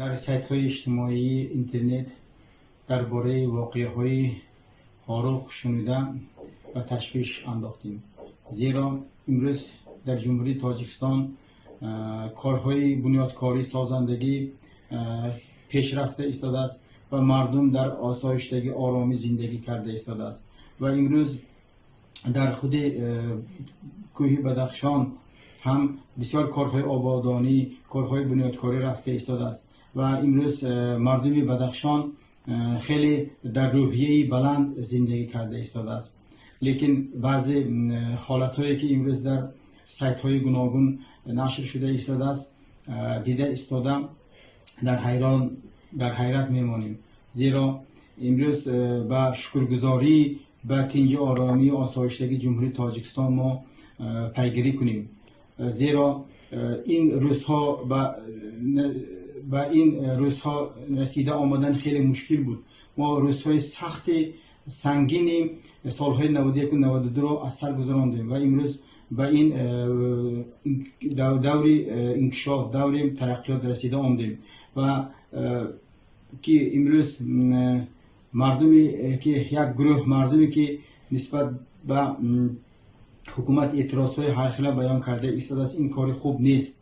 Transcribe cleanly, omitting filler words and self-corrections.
Дар сайтҳои иҷтимоии интернет дар бораи воқеаҳои Хоруғ шунида, ба ташвиш андохтем, зеро имрӯз дар Ҷумҳурии Тоҷикистон корҳои бунёдкорӣ, созандагӣ пешрафта истодааст ва мардум дар осоиштагӣ, оромӣ зиндагӣ карда истодааст. Ва имрӯз дар худи кӯҳи Бадахшон ҳам бисёр корҳои ободонӣ, корҳои бунёдкорӣ рафта истодааст ва имрӯз мардуми Бадахшон хеле дар рӯҳияи баланд зиндагӣ карда истодааст. Лекин баъзе ҳолатҳое, ки имрӯз дар сайтҳои гуногун нашр шуда истодааст, дида истода, дар ҳайрат мемонем, зеро имрӯз ба шукргузорӣ ба тинҷу оромию осоиштагии Ҷумҳурии Тоҷикистон мо пайгирӣ кунем, зеро ин рӯзҳо ба ин рӯзҳо расида омадан хеле мушкил буд. Мо рӯзҳои сахти сангини солҳои 91-у 92-ро аз сар гузарондем ва имрӯз ба ин даври инкишоф, даври тараққиёт расида омдем. Ва ки имрӯз мардуме ки, як гурӯҳ мардуме, ки нисбат ба ҳукумат эътирозҳои ҳархела баён карда истодааст, ин кори хуб нест.